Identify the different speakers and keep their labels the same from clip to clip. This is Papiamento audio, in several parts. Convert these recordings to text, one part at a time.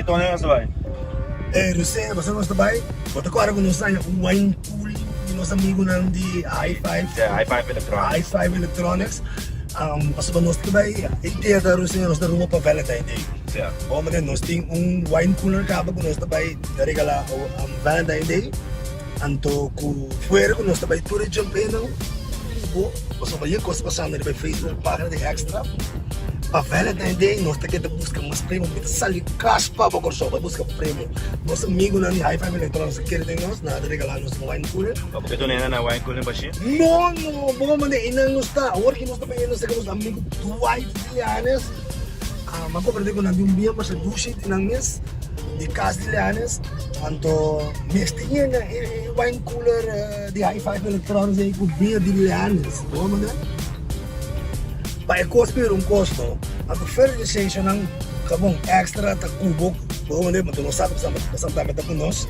Speaker 1: Hey Tony, nos ta bai.
Speaker 2: Hey Rusena, pasobra nos ta bai, bo ta kòrda ku nos haña un wine cooling di nos amigunan di High Five.
Speaker 1: Sí, High Five Electronics.
Speaker 2: High Five Electronics. Pasobra nos ta bai, e dia ta Rusena nos ta rumbo pa Valentine Day.
Speaker 1: Sí.
Speaker 2: Bon manera nos tin un wine cooler kaba ku nos ta bai regalá Valentine Day. Anto ku fuera ku nos ta bai tur e jumpenan ku bo, pasobra mayoria kos ta pasando riba e Facebook pagina di Extra. Pa Valentine Day nos ta keda buska mas premio, mi ta sali kas pa bo Kòrsou bai buska premio. Nos amigunan di High Five Electronics a kere den nos, nan a regalá nos un wine cooler.
Speaker 1: Pa bo ke duna nan wine cooler bashí?
Speaker 2: No, no, bo manda einan nos ta. Awor ki nos ta bai nos ta ku nos amigu Dwight Dilianes. Mi a komprende ku nan tin un bien masha dushi di nan mes, di kas di Leanes. Anto mester yena e wine cooler di High Five Electronics ei ku biña di Leanes. Bo manda? Pa e kos bira un kos no. Anto fuera di esei nan kabon extra ta kubo. Bo manda? Anto nos sa ta pasan tambe ta ku nos.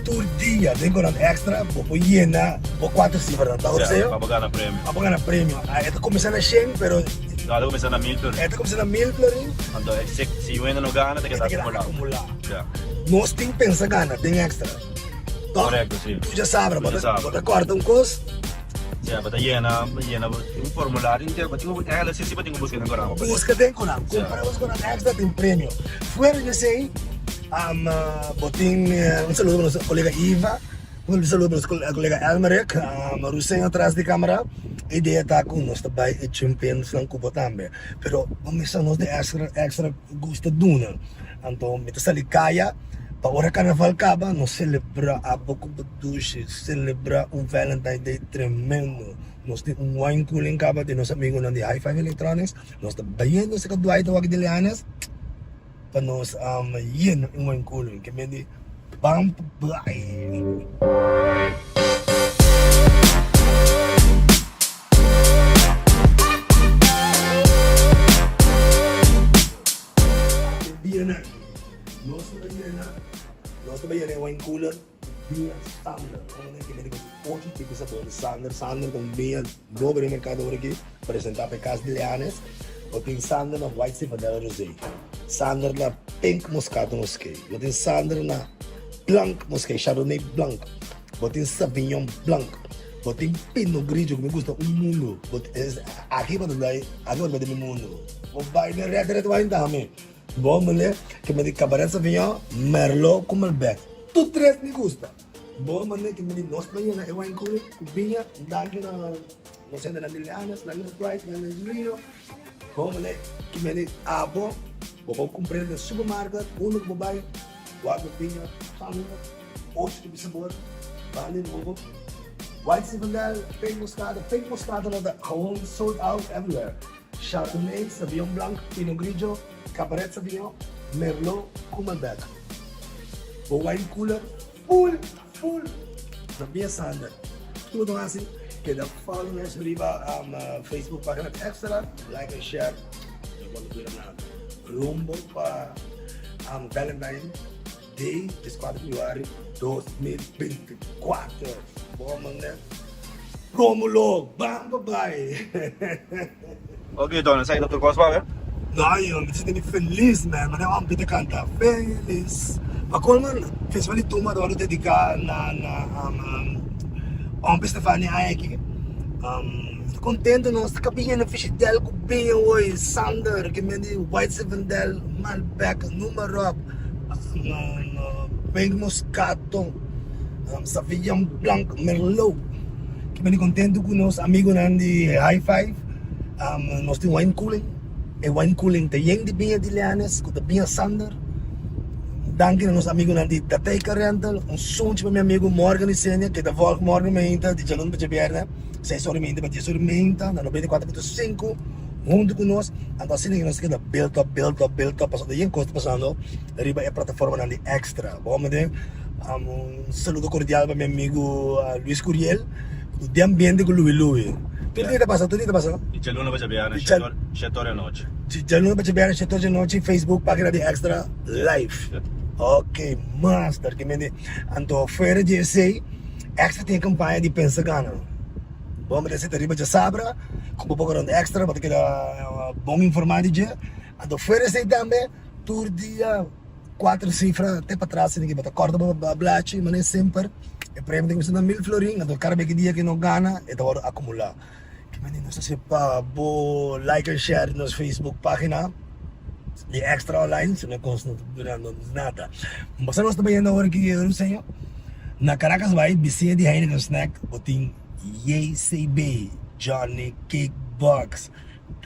Speaker 2: Tur dia den ku nan extra bo por yena bo kuater sifranan. Ta hopi
Speaker 1: seyo? Pa bo gana premio.
Speaker 2: Pa bo gana premio. E ta kuminsá na shen pero.
Speaker 1: No, e ta kuminsá na mil florin.
Speaker 2: E ta kuminsá na mil florin.
Speaker 1: Anto si un hende no gana ta keda akumulá.
Speaker 2: E ta keda akumulá. Nos tin pensa gana den extra. Toch?
Speaker 1: Korekto, si.
Speaker 2: Tu dja sabra,
Speaker 1: Tu dja sabra.
Speaker 2: bo ta kòrta un kos.
Speaker 1: Si, bo ta yena, yena un formulario entero, bo tin ku, eigenlijk si si bo tin ku buska den Koran.
Speaker 2: Buska den Koran. Kumpra bos Koran extra tin premio. Fuera di esei, bo tin un saludo pa nos kolega Iva. Un saludo pa nos kolega Elmerick, Ruseño tras di kamera. E idea ta ku nos ta bai e championsnan ku bo tambe. Pero bo mester nos di extra extra gusta duna. Anto mi ta sali kaya pa ora karnaval kaba nos selebra abo ku bo dushi, selebra un Valentine Day tremendo. Nos tin un wine cooling kaba di nos amigunan di High Five Electronics. Nos ta bayendo seka Dwight awor aki di Leanes. Pa nos yena un buen culo ke men di ban pa bai. Bianan nos ta yena nos ta yena e wine cooler ku biña Sander ke men di ocho tipo sabor di Sander Sander ta un biña nobo den merkado awor aki. Presentá pa e kas di Leanes, bo tin Sander na White Zinfandel Rosé, Sander na Pink Moscato Mosqué, bo tin Sander na Blanc Mosqué, Chardonnay Blanc, bo tin Sauvignon Blanc, bo tin Pinot Grigio ku mi gusta un mundu, bo tin, aki bo ta bai, aki bo ta bai den mi mundu, bo bai den Red Red Wine tambe, bo mende ke mi di Cabernet Sauvignon, Merlot ku Malbec, tur tres mi gusta, bo mende ke mi di nos ta yena e wine cooler ku biña, danki na. Nos hende nan di Leanas, nan di Bright, nan di Angelino. Bo mane ki mene abo, bo por kumpr'é den supermarket, unda ku bo bai, wak bo piña, sangre, ocho tipo sabor, banda di nobo. White Zinfandel, Pink Moscato, Pink Moscato no ta gewoon sold out everywhere. Chardonnay, Sauvignon Blanc, Pinot Grigio, Cabernet Sauvignon, Merlot ku Malbec. Bo wine cooler Full full na bia Sander. Tur bo hasi keda follow nos riba Facebook pagina di Extra, like and share. No por bira na rumbo pa Valentine Day 14 februari 2024. Bo manda Romulo ban pa bai.
Speaker 1: Ok Donald, esaki ta tur kos pa awe?
Speaker 2: No yo, mi ta sinti mi felis man, manera wan pita kanta felis. Pa colmo festival di tumba ta wòrdu dediká na na Ompi Stefania aña aki. Mi ta kontento nos ta kabiña na Fishidel ku biña hoy, Sander ke men di White Zinfandel, Malbec, Numerop, Pink Moscato, Sauvignon Blanc, Merlot. Ke men di kontento ku nos amigunan di High Five. Nos tin wine cooling. E wine cooling ta yen di biña di Leanes ku ta biña Sander. Danki na nos amigunan di Tateyka Rental. Un sunchi pa mi amigu Morgan Isenia ke ta volg morgen meinta di djaluna pa djabièrnè seis ora meinta pa dies ora meinta na 94.5 huntu ku nos. Anto asina ke nos keda build up, build up, build up pasobra ta yen kos ta pasando riba e plataformanan di Extra. Bo mende un saludo kordial pa mi amigu Luis Curiel. Di ambiente ku Louie Louie. Tur dia ta pasa, tur dia ta pasa.
Speaker 1: Di djaluna pa djabièrnè shete ora di anochi.
Speaker 2: Di djaluna pa djabièrnè shete ora di anochi Facebook pagina di Extra Live. Ok, master ke mende. Anto fuera di esei Extra tin e kampaña di Pensa Gana. Bo mester seta riba djasabra ku bo por rond Extra bo ta keda bon informá di dje. Anto fuera esei tambe tur dia. Kuater sifra te patras tin ki bo ta kòrta bo blachi manera semper e premio ta kuminsá na mil florin anto kada bes ki dia ki no gana e ta wòrdu akumulá. Ki manera nos ta hasi pa bo like en share nos Facebook página di Extra Online si no kos no ta durando nada. Boso nos ta bayendo awor ki Ruseño na Caracas bai bisiña di Heineken Snack bo tin JCB Johnny Cake Box.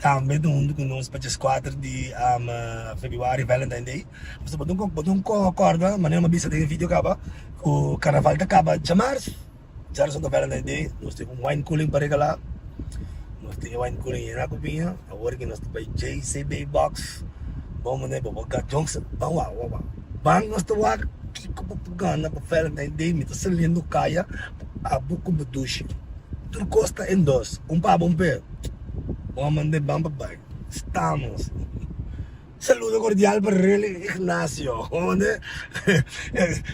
Speaker 2: Tambe ta huntu ku nos pa djeskuater di febrüari, Valentine Day. Pasobra bo bo tin ku kòrda manera mi a bisa den e video kaba ku karnaval ta kaba djamars, djarason ta Valentine Day, nos tin un wine cooling pa regalá, nos tin e wine cooling yena ku biña, awor ki nos ta bai JCB Box, bon manera bo por gana, Johnson ban wak wak wak, ban nos ta wak kiko bo por gana pa Valentine Day, mi ta saliendo kaya abo ku bo dushi. Tur kos ta en dos, un pa abo un p'e. Bo a mand'é ban pa bai. Stamos. Saludo cordial pa Relly Ignacio. Bo mand'é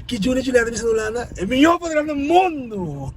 Speaker 2: ki Juni Julieta bisa na Hulanda, e mihó fotógrafo na mundu.